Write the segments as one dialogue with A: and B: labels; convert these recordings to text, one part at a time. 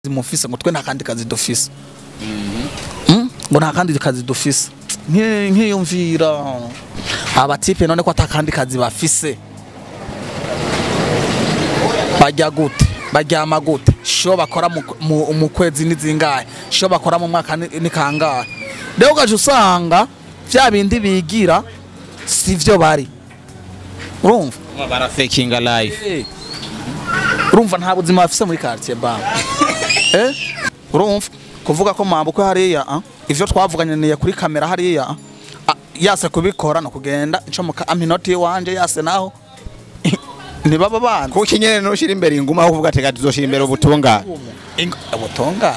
A: Mufise ngo twe nta kandi kazi dufise. Ngo nta kandi kazi dufise. Nkiyumvira abatipe none ko atakandi kazi bafise. Bajya gute? Baryama gute? Sho bakora mu kwezi nizingahe? Sho bakora mu mwaka ni kangahe? Rero ugaje usanga vya bindi bigira sivyo bari. Urumva?
B: Bara faking life.
A: Urumva nta buzima bafise muri quartier ba. Urumva kuvuga ko mambo hariya ivyo twavuganye niye kuri kamera hariya yase kubikora no kugenda ncomoka aminoti wanje yase naho nibaba bana
B: kuko nyene no shira imbere inguma aho kuvuga tega tuzoshira imbere ubutunga
A: ubutunga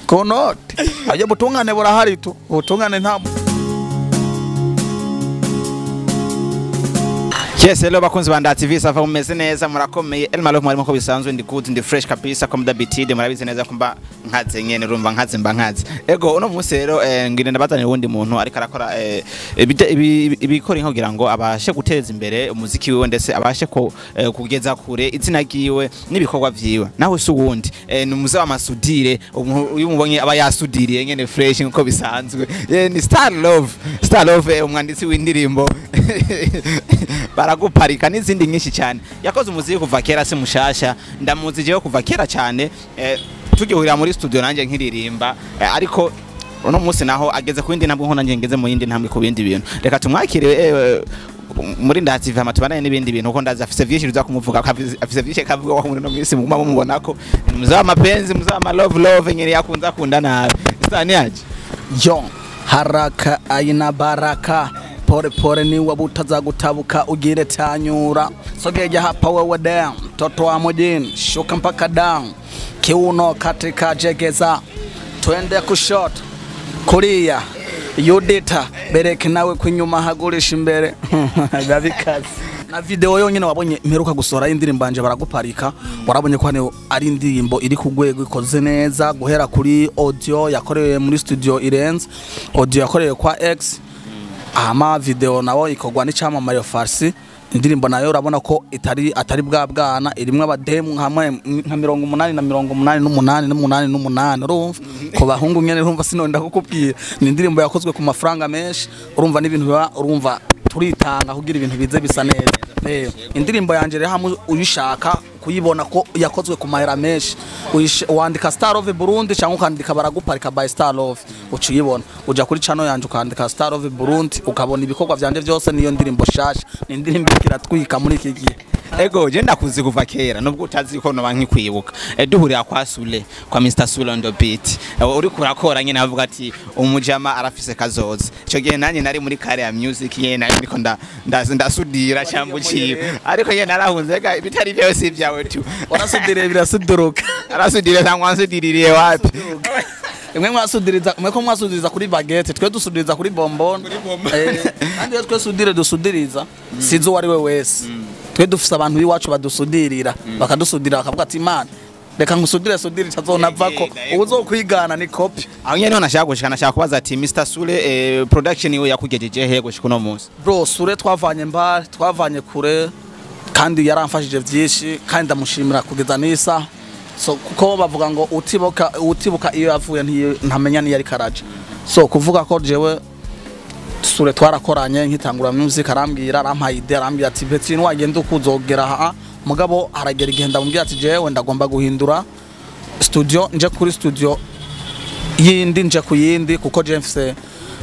A: ku noti ayo butungane burahari tu ubutungane nta.
B: Yes, hello bakunzi ba Nda TV, safa mumeze neza murakomeye. Elma Love mwarimo ko bisanzwe ndi good ndi fresh kabisa comme d'habitude murabizi neza kumba nkaze nyene urumva nkaze mba nkaze. Ego uno munsi rero ngire ndabazanira uwundi muntu ariko arakora ibikora inka kugira ngo abashe guteza imbere umuziki wiwe ndetse abashe ko kugeza kure izina ryiwe n'ibikorwa vyiwe. Nawe si uwundi ni umuze wa masudire uyu mubonye aba yasudiriye nyene fresh nkuko bisanzwe. Ni Star Love, Star Love umwanditsi w'indirimbo baraguparika n'izindi nyinshi cyane. Yakoze umuziki kuva kera se mushasha, ndamuzi jewe kuva kera cyane tugihurira muri studio nanje nkiririmba ariko uno munsi naho ageze ku yindi ntambwe nko nanje ngeze mu yindi ntambwe ku bindi bintu. Reka tumwakire muri Nda TV hama tubanaye n'ibindi bintu kuko ndazi afise vyinshi biza kumuvuga, afise vyinshi kavuga ko muri no minsi muguma mumubona ko muzaba mapenzi muzaba love love nyene yakunza akunda nabi. Sani yaje
A: yo haraka aina baraka pore pore ni wabutaza gutabuka ugire tanyura sogeja hapa wewe down mtoto wa mjini shuka mpaka down kiuno katika jegeza twende kushoto kulia yudita bereke nawe kwinyuma hagurisha imbere babikaze. Na video yonyene wabonye mperuka gusora indirimbo yanje baraguparika, warabonye ko hano ari indirimbo iri ku rwego ikoze neza guhera kuri audio yakorewe muri studio Irenze, audio yakorewe kwa X, ama video nawo ikogwa n'icamamare Farsi. Indirimbo nayo urabona ko itari atari bwa bwana irimwe abademu hamwe nka 88 na 88 8 8 urumva ko bahungu nyene urumva sinonda kukubwira. Ni indirimbo yakozwe ku mafaranga menshi urumva n'ibintu biba urumva turitanga kugira ibintu bize bisa neza. Indirimbo yanje rero hamwe uyishaka kuyibona ko yakozwe ku mahera menshi wandika Star Love Burundi cyangwa ukandika baraguparika by Star Love uciyibona, uja kuri channel yanje ukandika Star Love Burundi ukabona ibikorwa vyanje byose. Niyo ndirimbo shasha, ni indirimbo ikiratwika muri iki gihe.
B: Ego je ndakuzi kuva kera nubwo utazi ko no banki kwibuka duhurira kwa Sule kwa Mr Sule on the beat uri kurakora nyene avuga ati umujama arafise kazoza. Ico gihe nanye nari muri kare ya music nyene nari ndiko ndasudira cyambuciye ariko nyene narahunze ga bitari byose ibyawe tu
A: warasudiriye birasuduruka
B: arasudira cyangwa nsudiririye wapi
A: imwe mwasudiriza mwe ko mwasudiriza kuri baguette twe dusudiriza kuri bonbon kandi twe sudire dusudiriza sizo wari we wese. Twe dufise abantu biwacu badusudirira bakadusudira bakavuga ati Imana reka ngusudire sudire tazonavako uzokwigana ni copy.
B: Aho nyene nashaka gushika nashaka kubaza ati Mr Sule production iwe yakugejeje he gushika uno munsi?
A: Bro Sule twavanye mbali twavanye kure kandi yaramfashije byinshi kandi ndamushimira kugeza nisa. So kuko bavuga ngo utibuka iyo yavuye ntamenya niyo ari karaje. So kuvuga ko jewe Sule twarakoranye nkitangura music arambwira arampaye idea arambwira ati Petri wagenda ukuzogera ha mugabo haragera igihe ndamubwira ati jewe ndagomba guhindura studio nje kuri studio yindi nje kuyindi kuko je mfise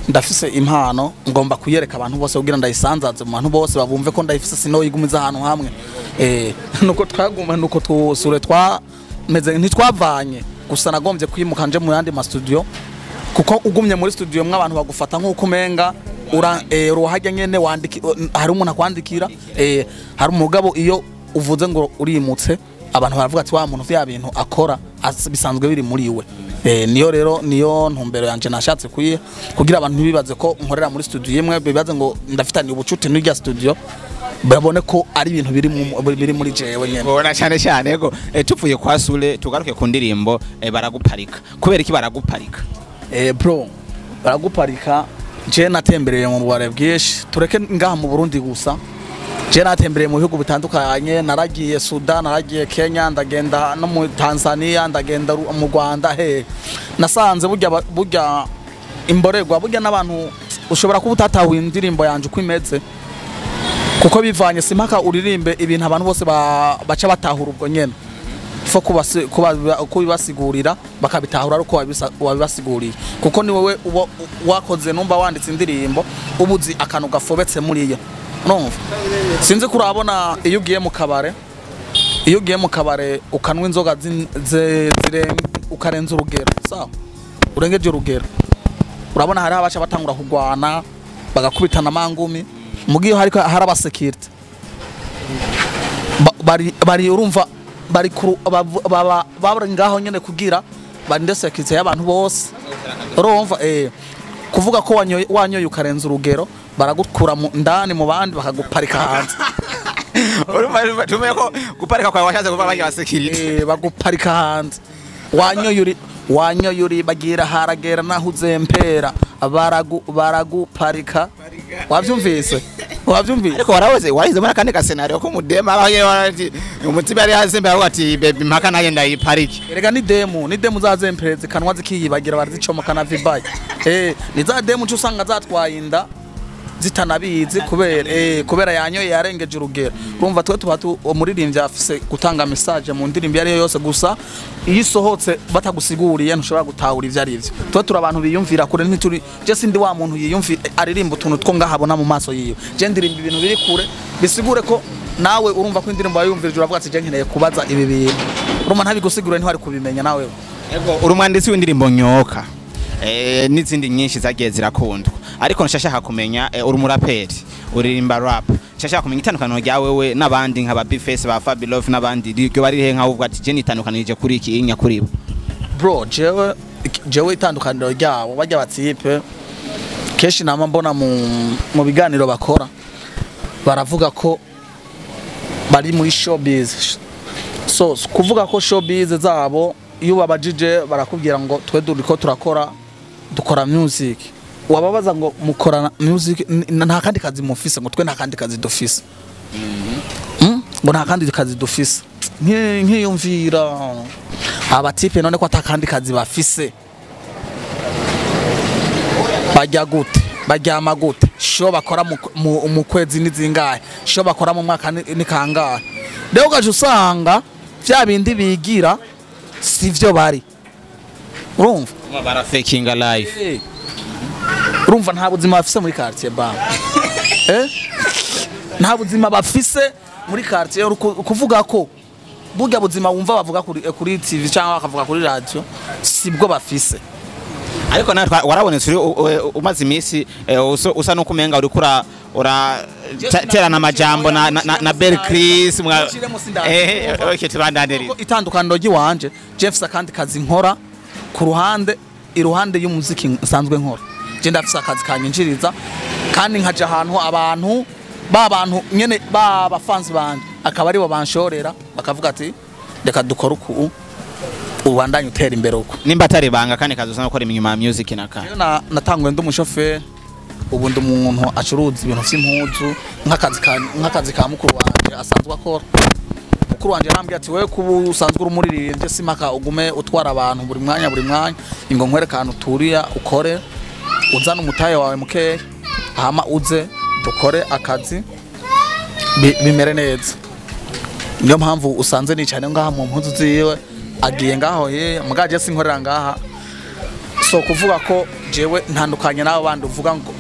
A: ndafise impano ngomba kuyereka abantu bose kugira ndayisanzaze mu bantu bose babumve ko ndayifise sinoyigumiza ahantu hamwe. Nuko twaguma nuko Sule twameze ntitwavanye gusa nagombye kwimuka nje mu yandi ma studio kuko ugumye muri studio mwe abantu bagufata nkuko umenga ura uruhajya nyene wandiki hari umuntu akwandikira hari umugabo iyo uvuze ngo urimutse abantu baravuga ati wa muntu vya bintu akora bisanzwe biri muri we. Niyo rero niyo ntumbero yanje nashatse kuyiha kugira abantu ntibibaze ko nkorera muri studio imwe bibaze ngo ndafitaniye ubucuti n'irya studio babone ko ari ibintu biri muri jewe nyene.
B: Bona cyane cyane yego. Tuvuye kwa Sule tugaruke ku ndirimbo baraguparika. Kubera iki baraguparika?
A: Bro baraguparika je natembereye mu bubare bwinshi tureke ngaha mu Burundi gusa Je natembereye mu bihugu bitandukanye, naragiye Sudan, naragiye Kenya, ndagenda no mu Tanzania, ndagenda mu Rwanda. He nasanze burya imborerwa, burya n'abantu ushobora kuba utatahuye indirimbo yanje uko imeze, kuko bivanye simpaka uririmbe ibintu abantu bose baca batahura ubwo nyene. Fo kubibasigurira bakabitahura ariko wabibasiguriye, kuko ni wowe wakoze numba wanditse indirimbo ubuzi akantu gafobetse muri yo. Urumva, sinzi kurabona iyo ugiye mu kabare, iyo ugiye mu kabare ukanwa inzoga ukarenza urugero, sawa, urengeje urugero, urabona hari abaca batangura kugwana bagakubitana amangumi. Mugiyo hariko hari abasekirite bari urumva bari baba ngaho nyene kugira barinde sekirite y'abantu bose. Urumva kuvuga ko wanyoye ukarenza urugero baragukura ndani mu bandi bakaguparika hanze.
B: Urumva tumenye ko guparika kwawe washatse kuvuga bajya basekirite.
A: Baguparika hanze. Wanyoye uri bagira haragera naho uzempera baraguparika. Wavyumvise? Wavyumvise?
B: Ariko warahoze warize muri akandi ka scenario ko mudema abaye ati umutima ari hazembe aho ati baby mpaka naye ndayiparike.
A: Erega ni demu zazempere zikanwa zikiyibagira barazicomoka na vibaye. Ni za demu cyo usanga zatwaye inda zitanabizi kubera kubera yanyoye yarengeje urugero. Urumva twe tuba umuririmbyi afise gutanga message mu ndirimbo yari yose, gusa iyo isohotse batagusiguriye ntushobora gutahura ivyo ari byo. Twe turi abantu biyumvira kure, ntituri je sindi wa muntu yiyumvira aririmba utuntu two ngahabona mu maso yiwe. Je ndirimba ibintu biri kure bisigure ko nawe urumva ko indirimbo yayumvirije uravuga ati je nkeneye kubaza ibi bintu. Urumva ntabigusigure ntwari kubimenya nawe.
B: Ego uri umwanditsi w'indirimbo nyoka n'izindi nyinshi zagiye zirakundwa, ariko nshashaka kumenya uri umuraperi uririmba rap, nshashaka kumenya itandukaniro rya wewe n'abandi nka ba Bface ba Fabilove n'abandi ryo bari he nka uvuga ati je nitandukanije kuri iki inya kuri bo.
A: Bro, jewe itandukaniro ryabo bajya batipe keshi nama mbona mu biganiro bakora baravuga ko bari muri showbiz. So kuvuga ko showbiz zabo iyo babajije barakubwira ngo twe duriko turakora dukora music. Wababaza ngo mukora music nta kandi kazi mufise, ngo twe nta kandi kazi dufise. Ngo nta kandi kazi dufise. Nkiyumvira abatipe none ko atakandi kazi bafise, bajya gute, baryama gute, show bakora mu kwezi nizingahe, show bakora mu mwaka ni kangahe. Rero ugaje usanga vya bindi bigira sivyo bari. Urumva
B: bara faking life.
A: Urumva nta buzima bafise muri quartier ba. Nta buzima bafise muri quartier, kuvuga ko burya buzima wumva bavuga kuri TV cyangwa bakavuga kuri radio sibwo bafise.
B: Ariko natwe warabonetse uri umaze iminsi usa no kumenga uri kura ura terana amajambo na Bell Chris okay tubandanirize.
A: Itandukaniro ry'iwanje Jeff akandi kazi nkora ku ruhande iruhande y'umuziki nsanzwe nkora. Je ndafise akazi kanyinjiriza kandi nkaja ahantu abantu babantu nyene baba fans banje akaba ari bo banshorera bakavuga ati reka dukore uku ubandanye utera imbere uko.
B: Nimba atari banga kandi kazi usanga ukora inyuma ya music naka.
A: Natanguye ndi umushoferi, ubu ndi umuntu acuruza ibintu vy'impuzu nk'akazi ka mukuru wanje asanzwe akora. Mukuru wanje arambwira ati wewe kuba usanzwe uri umuririmbyi simaka ugume utwara abantu buri mwanya ingo nkwereka ahantu uturiya ukore uzane umutahe wawe mukeya hama uze dukore akazi bimere neza. Niyo mpamvu usanze nicane ngaha mu mpuzu ziwe agiye ngaho ye mugaje sinkorera ngaha. So kuvuga ko jewe ntandukanye n'abo bandi uvuga ngo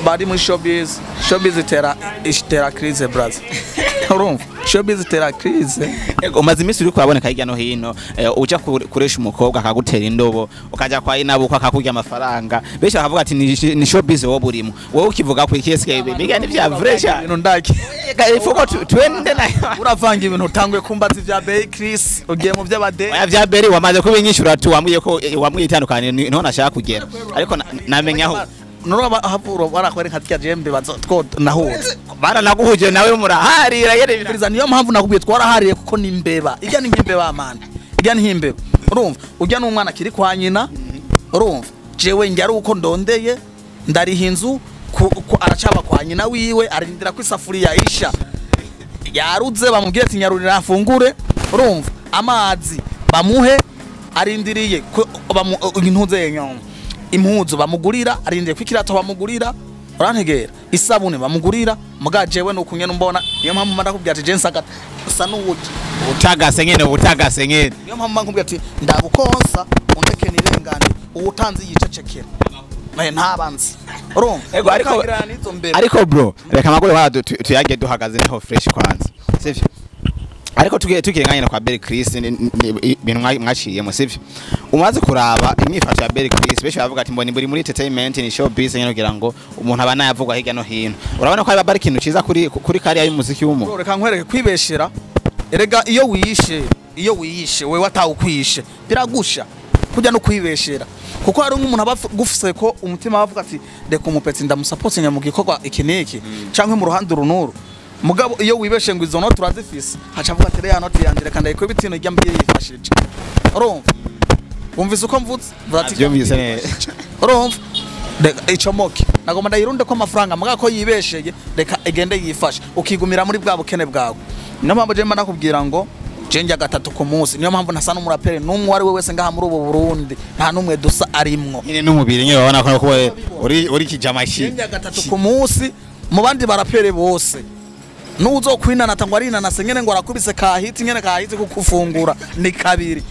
A: bari muri showbiz, showbiz itera crise brother. Urumva showbiz itera crise.
B: Ego umaze iminsi uri kuraboneka hirya no hino uja kuresha umukobwa akagutera indobo ukaja kwa inabo akakurya amafaranga, benshi bakavuga ati ni showbiz wowe burimo, wowe ukivuga ku ikiske biga ni vya fresh
A: ibintu ndaki
B: ifuko twende na
A: uravanga ibintu utanguye kumbaza ivya Bell Chris ugiye mu vy'abade
B: oya vya Bell wamaze kubinyishura tu wambwiye ko wamwiye itandukanye niho nashaka kugera ariko namenyaho
A: noroba havuro barakwereka tya jembe bazo nahuze
B: baranaguhuje nawe muraharira
A: yereza. Niyo mpamvu nakubwiye twarahariye kuko ni imbeba ijya ni imbeba man ijya ni imbeba. Urumva ujya n'umwana kiri kwa nyina. Urumva jewe njya ari uko ndondeye ndariha inzu aracaba kwa nyina wiwe arindira ko isafuriya isha. Yaruze bamubwire ati nyarurira afungure, urumva amazi bamuhe, arindiriye intuze impuzu bamugurira, arindiriye ko ikirato bamugurira, urantegera isabune bamugurira. Muga jewe nukunye numbona, niyo mpamvu ndakubwira ati je nsagata usa n'uwuki
B: utagase nyene, utagase nyene.
A: Niyo mpamvu nkubwira ati ndagukonsa undeke nirengane, uwutanze yicecekera naye ntabanzi, urumva.
B: Ego, ariko bro, reka magure wala tuyage duhagaze niho fresh kwanza, sivyo? Ariko tugiye nganye kwa Bel Chris, ibintu mwaciyemo, sivyo? Umaze kuraba imyifato ya Bel Chris, benshi bavuga ati mboni buri muri entertainment ni showbiz nyene, kugira ngo umuntu aba nayavugwa hirya no hino. Urabona ko ari ikintu ciza kuri kariya y'umuziki w'umuntu.
A: Reka nkwereke kwibeshera. Erega iyo wiyishe wewe atawukwishe biragusha kujya no kwibeshera, kuko hari umuntu aba gufise ko umutima bavuga ati reka umupetsi ndamusapotinga mu gikorwa iki niki canke mu ruhande runuru. Mugabo iyo wibeshe ngo izo note urazifise, haca avuga ati rero note yanje reka ndayikwe bitino ijya mbiye yifashije. Urumva? Wumvise uko mvutse?
B: Vyumvise neza.
A: Urumva? Reka icomoke. Nagomba ndayirunde ko amafaranga mugabo ko yibesheye reka igende yifashe, ukigumira muri bwa bukene bwawe. Niyo mpamvu je nakubwira ngo je njya gatatu ku munsi, niyo mpamvu ntasa n'umuraperi n'umwe ari we wese ngaha muri ubu Burundi, nta n'umwe dusa arimwo.
B: Nyine n'umubiri nyine urabona ko uri kijamashi.
A: Njya gatatu ku munsi mu bandi barapere bose. Nuzo kwinanata ngo arinanase nyene ngo arakubise kahiti nyene kahiti kukufungura ni kabiri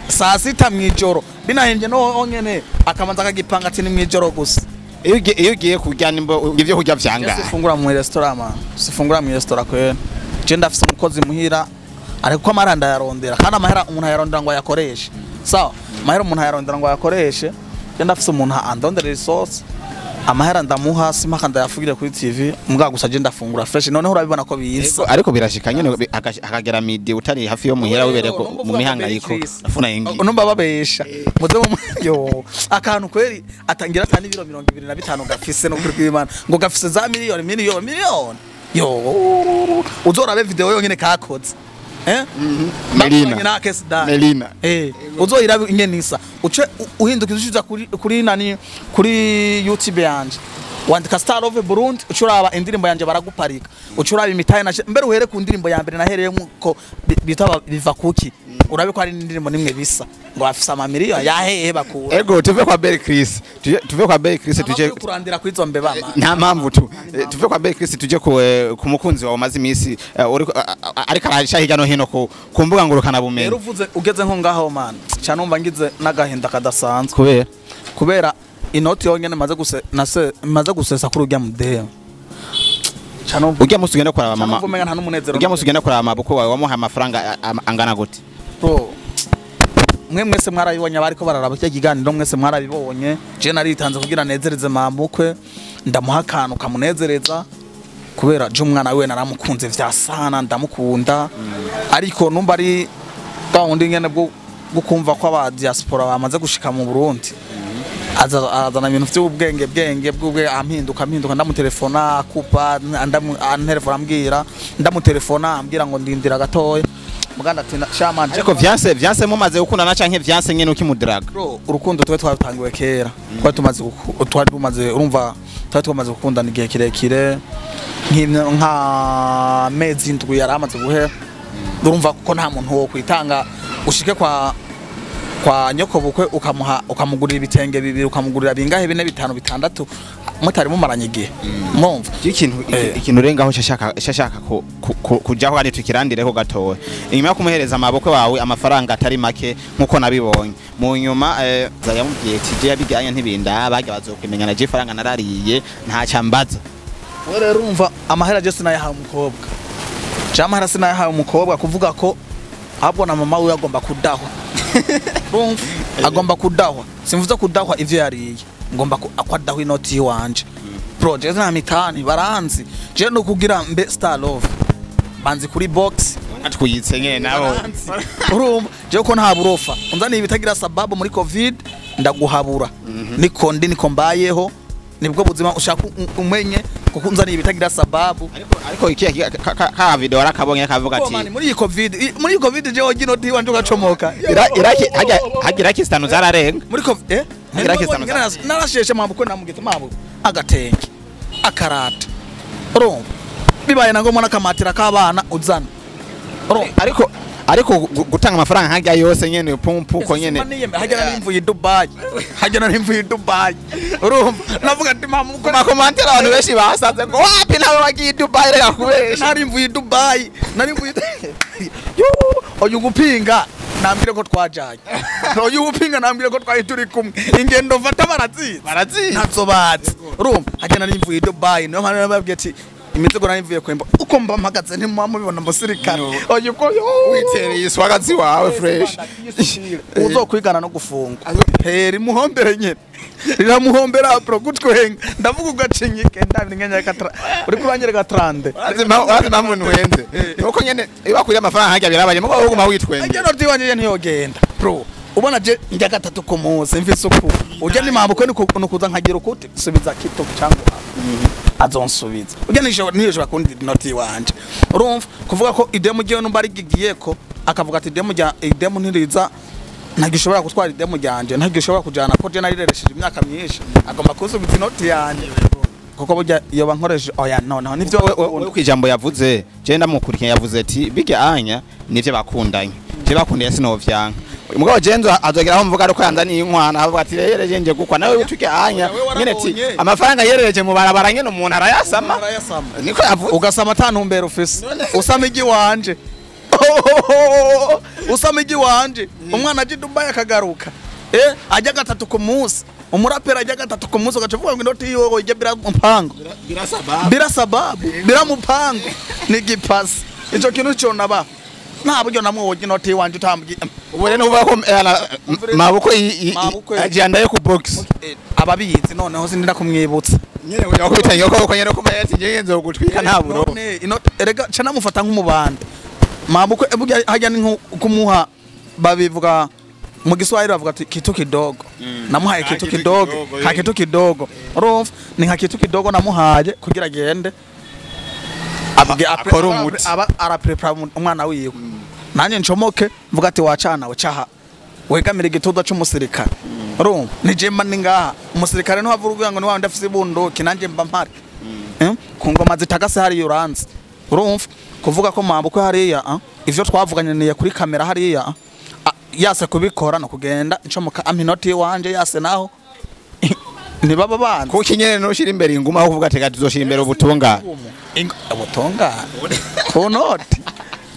A: saa sita mwijoro, binahenje no nyene akamanza akagipanga ati ni mwijoro gusa.
B: Iyo ugiye kurya nimbo ivyo kurya vyanga.
A: Sifungura mu restaurant man, sifungura mu restaurant kwene. Je ndafise umukozi muhira ariko amaranda yarondera, kandi amahera umuntu ayarondera ngo ayakoreshe. Sawa, amahera umuntu ayarondera ngo ayakoreshe. Je ndafise umuntu andondera resource, amahera ndamuha simpaka ndayafugire kuri TV, mbwa gusa je ndafungura fresh. Noneho urabibona ko biza.
B: Ariko birashika nyene akagera midi utari hafi yo muhira wibere ko mu mihangayiko afuna ingi.
A: Numba babesha muze mu yo akantu kweri atangira atani ibiro 25 gafise no kuri kw'Imana ngo gafise za miliyoni miliyoni miliyoni. Yo uzorabe video yonyene kakoze.
B: Melina Melina
A: uzoyirabe ingene isa uce uhindukiza ushiza kuri nani kuri YouTube yanje wandika Star of Burundi, ucuraba indirimbo yanje baraguparika, ucuraba imitaye na mbere uhere ku ndirimbo ya mbere nahereye nkuko bitaba biva kuki, urabe ko ari indirimbo nimwe bisa ngo afisa ama miliyoni yahehe bakura.
B: Ego tuve kwa Bel Chris, tuve kwa Bel Chris tuje
A: kurandira kwizo mbeba mama.
B: Nta mpamvu tu tuve kwa Bel Chris tuje ku mukunzi wawe maze imisi ariko arahisha hirya no hino ku mbuga ngurukana bumenyi.
A: Rero uvuze ugeze nko ngaho man, cha numva ngize nagahinda kadasanzwe kubera inoti yonyene maze gusesa kuri urya mudehe.
B: Urya musi ugenda kuraba mama,
A: urya
B: musi ugenda kuraba maboko wawe wamuha amafaranga angana gute?
A: Bro, mwe mwese mwarabibonye abariko bararaba cyo kiganiro, mwese mwarabibonye. Je naritanze kugira nezereze mamukwe, ndamuha akantu kamunezereza kubera je umwana we naramukunze vya sana, ndamukunda. Ariko numba ari gahunda nyene bwo gukumva ko aba diaspora bamaze gushika mu Burundi, azana ibintu by'ubwenge bwenge bw'ubwe ampinduka ndamutelefona akupa, antelefona ambwira, ndamutelefona ambwira ngo ndindira gatoya. Muganda ati shamanje.
B: Ariko vyanse mumaze gukundana canke vyanse nyene ukimudraga?
A: Bro, urukundo twe twatangiwe kera, twari tumaze urumva twari tumaze gukundana igihe kirekire nka mezi indwi yaramaze guhera. Urumva ko nta muntu wo kwitanga ushike kwa nyoko bukwe ukamuha ukamugurira ibitenge bibiri, ukamugurira bingahe 4 5 6 mutari mumaranye igihe. Mwumva
B: ikintu rengaho shashaka kujaho kandi tukirandireho gatoya. Inyuma yo kumuhereza amaboko wawe amafaranga atari make nkuko nabibonye mu nyuma yamubwiye ati je yabiganye ntibinda bajya bazokwimenyana je faranga narariye nta cyambaza.
A: Wewe rero urumva amahera je sinayahaye umukobwa, je amahera sinayahaye umukobwa kuvuga ko ahubwo na mama we agomba kudahwa. Urumva agomba kudahwa, simvuze kudahwa ivyo yariye, ngomba akwadahwa inoti yiwanje. Bro, je nta mitani baranzi, je no kugira mbe Star Love banzi kuri box
B: atwiyitse nyene nabo.
A: Urumva je ko nta burofa unzaniye ibitagira sababu muri covid ndaguhabura. Niko ndi niko mbayeho, nibwo buzima ushaka umenye kuko unzaniye ibitagira sababu.
B: Ariko iki ka video arakabonye akavuga ati
A: muri iyi covid je ogino ti wanje ugacomoka
B: iraki hagira kistano zararenga
A: muri covid narasheshe mabukwe namugeze mabo agatenge akarata. Urumva Bibaye na ngombwa n'akamatira k'abana uzana.
B: Ariko gutanga amafaranga nkajya yose nyene pumpu ko nyene
A: hajya narimvuye Dubai, hajya narimvuye Dubai. Urumva navuga ati mama
B: uko makomantera abantu benshi basanze ngo wapi nawe wagiye Dubai reka kubesha.
A: Narimvuye Dubai, narimvuye yo oyu gupinga nambire ko twajanye. Oyu gupinga nambire ko twari turi kumwe. Ingendo mfata barazizi.
B: Barazizi.
A: Ntazo bazi. Urumva hajya narimvuye Dubai niyo mpamvu nababwiye ati imizigo narimvuye kwemba uko mba mpagaze ntimwamubibona musirikare. Oyu ko
B: witereye iswagazi wawe fresh.
A: Uzokwigana no gufunga. Heri muhombere nyene. Riramuhombera bro gutwenga. Ndavuga ugacinyike ndabingenya katra. Uri kuranyereka 30.
B: Urazi mpamvu ntuhenze. Nuko nyene iyo bakuriye amafaranga hajya birabaye mugo uguma witwenga.
A: Ajya no diwanje ntiyogenda. Bro ubona je njya gatatu ku munsi mfise uku. Ujya ni mambo ko nukuza nkagira ukuti subiza kito cyangwa azonsubiza. Ujya nisho bakundi noti wanje. Urumva kuvuga ko idemu giye numba rigigiye ko akavuga ati idemu rya idemu ntiriza ntagishobora gutwara idemu ryanje ntagishobora kujana ko je narireresheje imyaka myinshi agomba kusubiza inoti yanje kuko burya iyo bankoreshe oya no nivyo
B: we kwijambo yavuze je ndamukurikiye yavuze ati bijya anya nivyo bakundanye je bakundanye sinovyanka mugabo jenzo azogera aho mvuga ariko yanzaniye inkwana avuga ati reyereje nje gukwa nawe utuke anya nyene ati amafaranga yerereje mu barabara nyene umuntu arayasama niko yavuze
A: ugasama atantumbero ufise usama igi wanje usama igi wanje umwana aje Dubai akagaruka ajya gatatu ku munsi umurapera ajya gatatu ku munsi ugaca uvuga ngo inoti yiwe ijya bila mpango bila sababu bila mupango ni gipasi ico kintu cyo naba nta buryo namwe woje inoti wanje utambwiye
B: ubu rero uvuga ko mabukwe ajandaye ku box
A: ababizi noneho sindira kumwibutsa
B: nyene ujya kubitanya ko nyene ko ati ngiye nzo gutwika nta buro
A: inoti erega ca namufata nk'umubande mabukwe burya hajya ni kumuha babivuga mu Kiswahili bavuga ati kitu kidogo namuhaye kitu kidogo ka kitu kidogo urumva ni nka kitu kidogo namuhaye kugira agende
B: akora umuti
A: aba araprepara umwana wiwe nanjye ncomoke mvuga ati wacana we caha wegamira igituza c'umusirikare urumva ni je mba ni ngaha umusirikare no havuga ngo ni wa ndafise ibunduki nanjye mba mpari ku ngoma zitagase hariya uranzi urumva kuvuga ko mabukwe hariya ivyo twavuganye kuri kamera hariya yase kubikora no kugenda ncomoka aminoti wanje yase naho nibaba bana
B: kuko nyene no shira imbere inguma aho kuvuga tega tuzoshira imbere ubutunga
A: ubutunga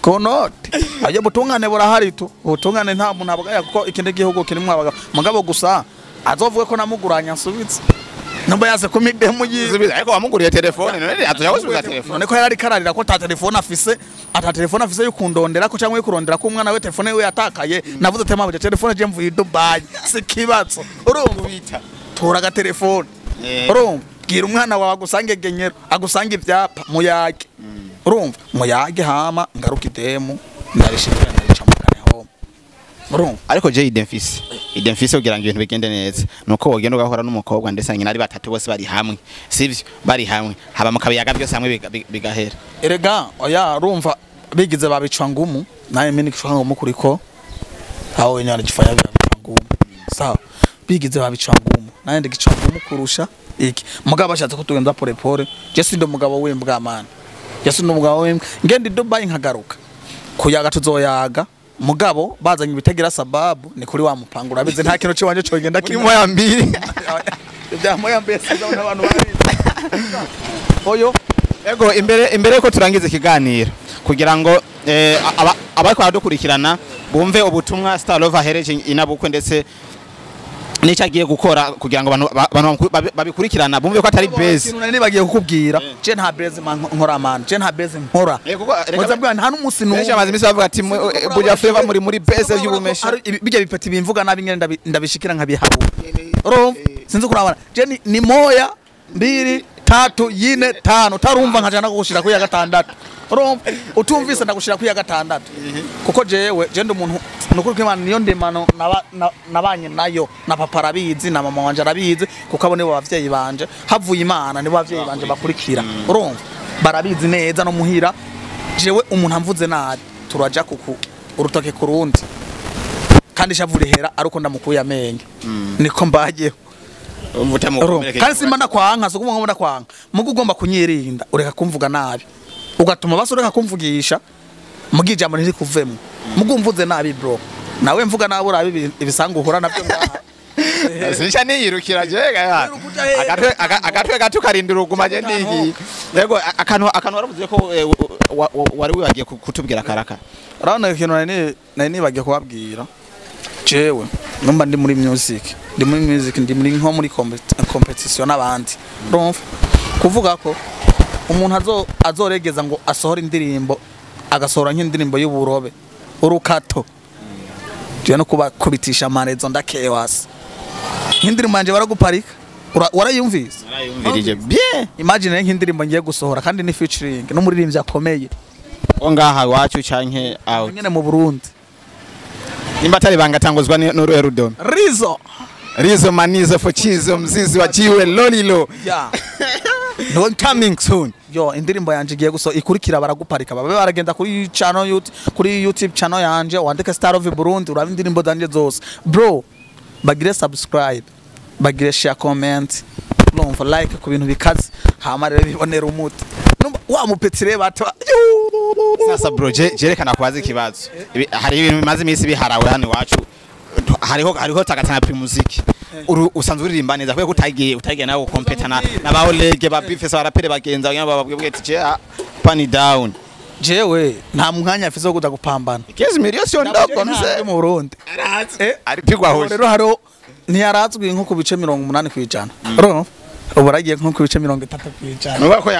A: ku noti ayo butungane burahari tu ubutungane nta muntu abagaya kuko ikindi gihugu kirimwe abagabo mugabo gusa azovuge ko namuguranya nsubitse numba yase kumidemu
B: yiwe ariko wamuguriye telefone none atuja gusubiza telefone
A: none ko yarari kararira ko ta telefone afise ata telefone afise yukundondera ko cyangwa yukurondera ko umwana we telefone we yatakaye navuze tema buje telefone je mvuye Dubai sikibatso urumva tora telefone urumva bwira umwana wawe agusange genyero agusange ibyapa muyage urumva muyage hama ngaruka idemu ndarishimira ndarica mukane home urumva
B: ariko je identifise kugira ngo ibintu bigende neza nuko wogenda ugahora n'umukobwa ndetse nyina ari batatu bose bari hamwe sivyo bari hamwe haba mukabiyaga byose hamwe bigahera
A: erega oya urumva bigize babicwa ngumu naye mimi nikicwa ngumu kuriko aho wenye anajifanya bicwa ngumu sawa bigize babicwa ngumu naye ndikicwa ngumu kurusha iki mugabo ashatse ko tugenza pole pole je sindo mugabo w'imbwa mana je sindo mugabo w'imbwa ngende Dubai nkagaruka kuyaga tuzoyaga mugabo bazanye ibitagira sababu ni kuri wa mupango urabize nta kintu ciwanje cogenda
B: kuri moya mbiri
A: bya moya mbiri sizabona abantu babizi oyo
B: ego imbere ko turangiza ikiganiro kugira ngo abariko baradukurikirana bumve ubutumwa Star Love ahereje inabukwe ndetse nico agiye gukora kugira ngo abantu babikurikirana bumve ko atari base
A: ikintu nari bagiye kukubwira je nta base nkora man je nta base nkora muza bwa nta n'umunsi
B: n'umwe benshi amazi imisi bavuga ati Buja Flavor muri base y'ubumesha
A: bijya bipeti bimvuga nabi ngene ndabishikira nkabihabura urumva sinzi kurabana je ni moya mbiri tatu yine tano tarumva nkajana kugushira kuya gatandatu urumva utumvise ndagushira kuya gatandatu kuko jewe je ndi umuntu nukuri kw'Imana niyo ndemano nabanye nayo na papa arabizi na mama wanje arabizi kuko abo nibo bavyeyi banje havuye Imana nibo bavyeyi banje bakurikira urumva barabizi neza no muhira jewe umuntu amvuze nabi turaja kuku urutoke kurundi kandi shavurihera aruko ndamukuye amenyo niko mbayeho kandi simba ndakwanka so kumva ndakwanka mugo ugomba kunyirinda ureka kumvuga nabi Ugatuma basoreka kumvugisha mugi ijambo ntiri kuvemo. Mugumvuze nabi bro. Nawe mvuga nabi urabi ibisanga uhura navyo ngaha.
B: Sinisha niyirukira jega. Agatwe gato karindira uguma je ndigi. Yego akantu waravuze ko wari wibagiye kutubwira karaka.
A: Urabona ikintu nari nibagiye kubabwira. Jewe numba ndi muri music. Ndi muri music ndi muri nko muri competition n'abandi. Urumva? Kuvuga ko umuntu azoregeza ngo asohora indirimbo agasohora nk'indirimbo y'uburobe urukato. Je no kubakubitisha amarezo ndakewasi. Nk'indirimbo yanje baraguparika. Warayumvise?
B: Narayumvirije. Bien.
A: Imagine nk'indirimbo ngiye gusohora kandi ni featuring n'umuririmbyi akomeye.
B: Ongaha wacu canke out.
A: Nyene mu Burundi.
B: Nimba atari banga tangozwa n'uruhe rudome.
A: Rizo.
B: Rizo manizo fochizo mzizi wa jiwe lolilo.
A: Yeah.
B: No coming soon.
A: Yo indirimbo yanje igiye guso ikurikira baraguparika babe baragenda kuri channel YouTube, kuri YouTube channel yanje wandike Star of Burundi urabe indirimbo zanje zose. Bro, bagire subscribe, bagire share, comment, urumva like ku bintu bikaze hama rero bibonera umuti. Wa mupetire bato.
B: Sasa bro jerekana kubaza ikibazo. Hari ibintu bimaze iminsi biharawe hano iwacu. Hariho tagatana Primusic. Usanzwe uririmba neza kubera utagiye nawe kompetana nabaho lege ba bifesa barapere bagenza bababwiye ati je pani down.
A: Jewe nta mwanya afise wo kuza gupambana.
B: Kezi miliyoni sio ndogo mse
A: mu Burundi.
B: Ari pigwa hoje.
A: Rero haro ntiyarazwi nko ku bice 80%. Urumva? Ubu aragiye nko ku bice 30%.
B: Nuba ko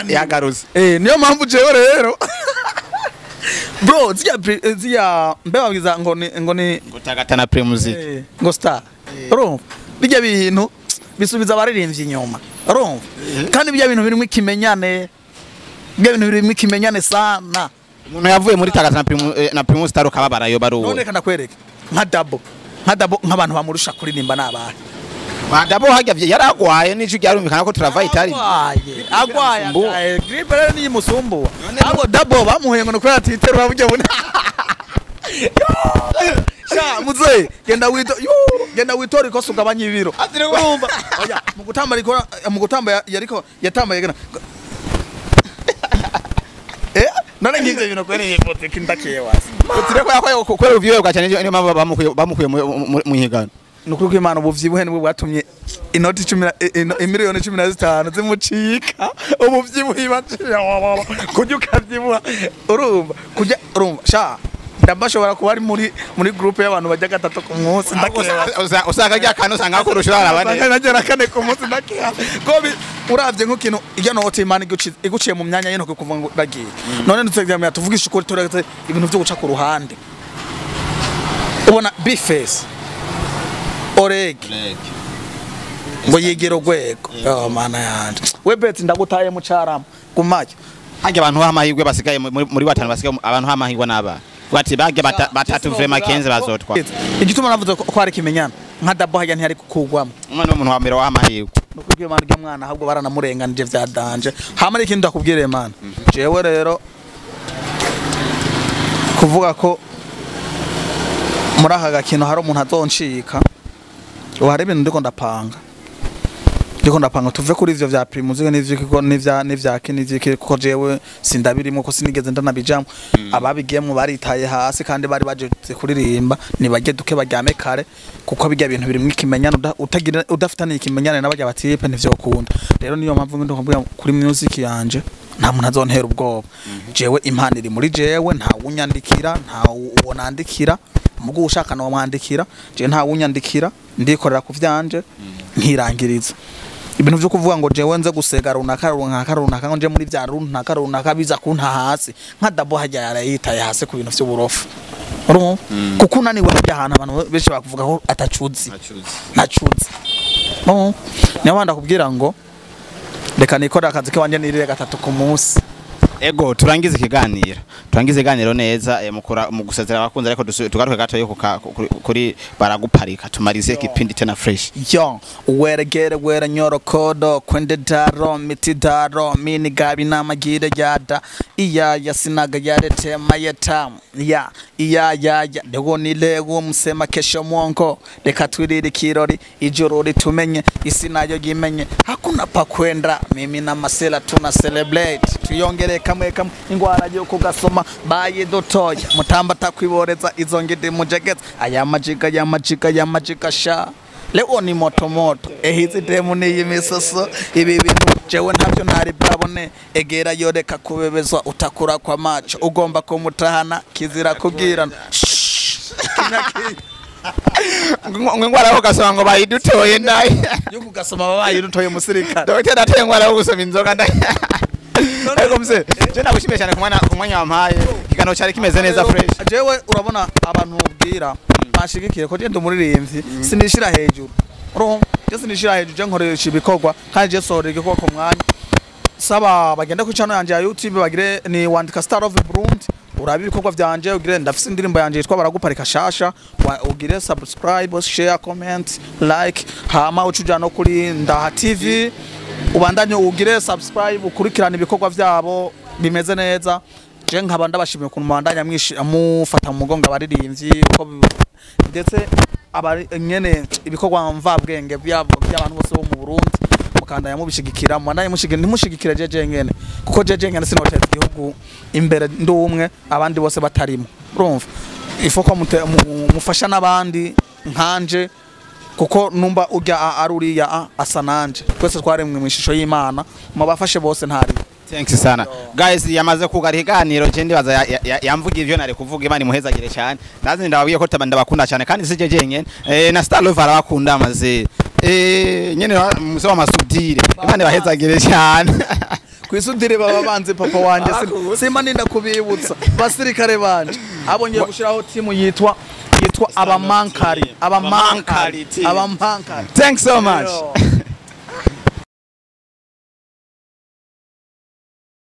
B: yagaruze.
A: Niyo mpamvu jewe rero. Bro, ziya mbe babwiza ngo ni
B: ngo tagatana Primusic.
A: Ngo star. Urumva? Bijya bintu bisubiza abaririmbyi inyuma. Urumva? Kandi bijya bintu birimo ikimenyane. Bijya bintu birimo ikimenyane sana.
B: Umuntu yavuye muri tagatana na Primusic star ukababara yo baruwe.
A: None kana kwereka nka Dabo. Nka Dabo nk'abantu bamurusha kuririmba nabahe.
B: Dabo hajya yaragwaye nico ryarumvikana ko travail itari.
A: Agwaye. Grippe rero ni musumbuwa. Abo Dabo bamuhuye ngo nuko atiterura buryo bune. Sha muze genda wito genda witora ikosa ugabanya ibiro. Urumva? Oya mu gutamba ariko mu gutamba yariko yatambaye gena. None ngivyo ibintu kwere hypothèque ndakewasi.
B: Utireko yakwaye kwere uvyiwe bwa cyane niyo mpamvu bamukuye mu higano.
A: Nukuri ko Imana ubuvyibuhe nibwo bwatumye inoti 10 imiliyoni 15 zimucika ubuvyibuhe baciye kujya ukavyibuha urumva kujya urumva sha ndabashobora kuba ari muri groupe y'abantu bajya gatatu ku munsi
B: ndakewasi usanga rya kantu usanga kurushura arabane
A: nagera kane ku munsi ndakewasi ko uravye nk'ikintu ijya noti Imana iguciye mu myanya y'intoke kuva ngo bagiye none ndutse tuvugisha ukuri turetse ibintu byo guca ku ruhande ubona Bface Oreg ngo yigera urwego. Oh mana yanje we bet ndagutaye mu carama gumayo
B: hajya abantu b'amahirwe basigaye muri batanu basigaye abantu b'amahirwe naba bati bage batatu vraiment 15 bazotwa.
A: Igituma navuze ko ari kimenyana nka Dabo hajya ntiyari kukugwamo
B: umwana w'umuntu wa mbere w'amahirwe
A: nukubwiye Imana ryo mwana ahubwo baranamurenganije vya danje hama ikindi ndakubwire Imana jewe rero kuvuga ko muri aka gakino hari umuntu azoncika ubu hari ibintu ndiko ndapanga tuve kuri ivyo vya Primusic n'ivyo kiko n'ivya n'ivyo kuko jewe sindabirimo ko sinigeze ndanabijamwo ababigiyemwo baritaye hasi kandi bari baje kuririmba nibajye duke baryame kare kuko bijya bintu birimo ikimenyane utagira udafitaniye ikimenyane n'abajya batipe ntivyokunda. Rero niyo mpamvu ndiko kuvuga kuri music yanje nta muntu azontera ubwoba. Jewe impano iri muri jewe nta wunyandikira nta uwo nandikira mugo ushaka no mwandikira je nta wunyandikira ndikorera ku vyanje nkirangiriza ibintu byo kuvuga ngo jewe nze gusega runaka runaka runaka ngo nje muri vya runaka runaka biza kunta hasi nka Dabo hajya yarayitaye hasi ku bintu vy'uburofu. Urumva? Kuko unaniwe hajya ahantu abantu benshi bakuvuga ko atacuzi ntacuzi. No niyo banda kubwira ngo reka nikora akazi ke wanje nirire gatatu ku munsi.
B: Ego turangize ikiganiro. Turangize ikiganiro neza mukura mu gusezera abakunzi ariko tugaruke gato yo kuri baraguparika tumarize kipindi tena fresh.
A: Yo weregere wera nyorokodo kwende daro miti daro mini gabi namagire yada Iyaya sinaga yarete mayeta ya iyaya ya leo ni leo msema kesho mwongo. Reka twirire ikirori ijoro ritumenye isi nayo yimenye. Hakuna pa kwenda mimi na Masela tuna celebrate. Tuyongere kamwe kamwe ingwara yo kugasoma baye dotoya mutamba takwiboreza izo ngidi mujegeza aya majiga ya majiga ya majiga sha. Leo ni moto moto ehizi demu ni imisoso ibi bintu jewe ntavyo ntari bwabone egera yoreka kubebezwa utakura kwa macho ugomba kumutahana kizira kubwirana.
B: Ngwara ko gasoma ngo bayidutoye ndayi
A: yo kugasoma bayidutoye musirikare.
B: Dr. dateye ngwara ko gusoma inzoga ndayi. Ariko mse je nagushimiye cyane ku mwanya wampaye kigano cyari kimeze neza fresh.
A: Jewe urabona abantu ubwira bashigikire ko je ndumuririmbyi sinishira hejuru. Urumva je sinishira hejuru je nkoresha ibikorwa kandi je sohora igikorwa ku mwanya. Saba bagenda ku channel yanje ya YouTube bagire ni wandika Star of Burundi urabe ibikorwa vyanje ugire ndafise indirimbo yanje yitwa baraguparika shasha ugire subscribe share comment like hama ucuja no kuri Ndaha TV ubandanye ugire subscribe ukurikirana ibikorwa vyabo bimeze neza. Je nkaba ndabashimiye ukuntu mubandanya mufata mu mugongo abaririmbyi uko ndetse abari nyene ibikorwa mvabwenge by'abantu bose bo mu Burundi mukandanya mubishigikira mubandanye mushigikira ntimushigikire jeje nyene kuko jeje nyene sinoteza igihugu imbere ndi umwe abandi bose batarimo. Urumva ifoko mufasha n'abandi nkanje kuko numba ujya aruriya asa nanje twese twaremwe mu ishusho y'Imana mubafashe bose ntari.
B: Thanks sana. Guys yamaze kugara iganiro je ndibaza yamvuga ivyo nare kuvuga Imana imuhezagire cyane. Nazi ndababwiye ko ndabakunda cyane kandi sije jenyene na Star Love arabakunda amaze nyene musaba amasudire Imana ibahezagire cyane.
A: Kwisudire baba banze papa wanje simba ninda kubibutsa basirikare banje abonye gushiraho timu yitwa abamankari. Thanks
B: so much.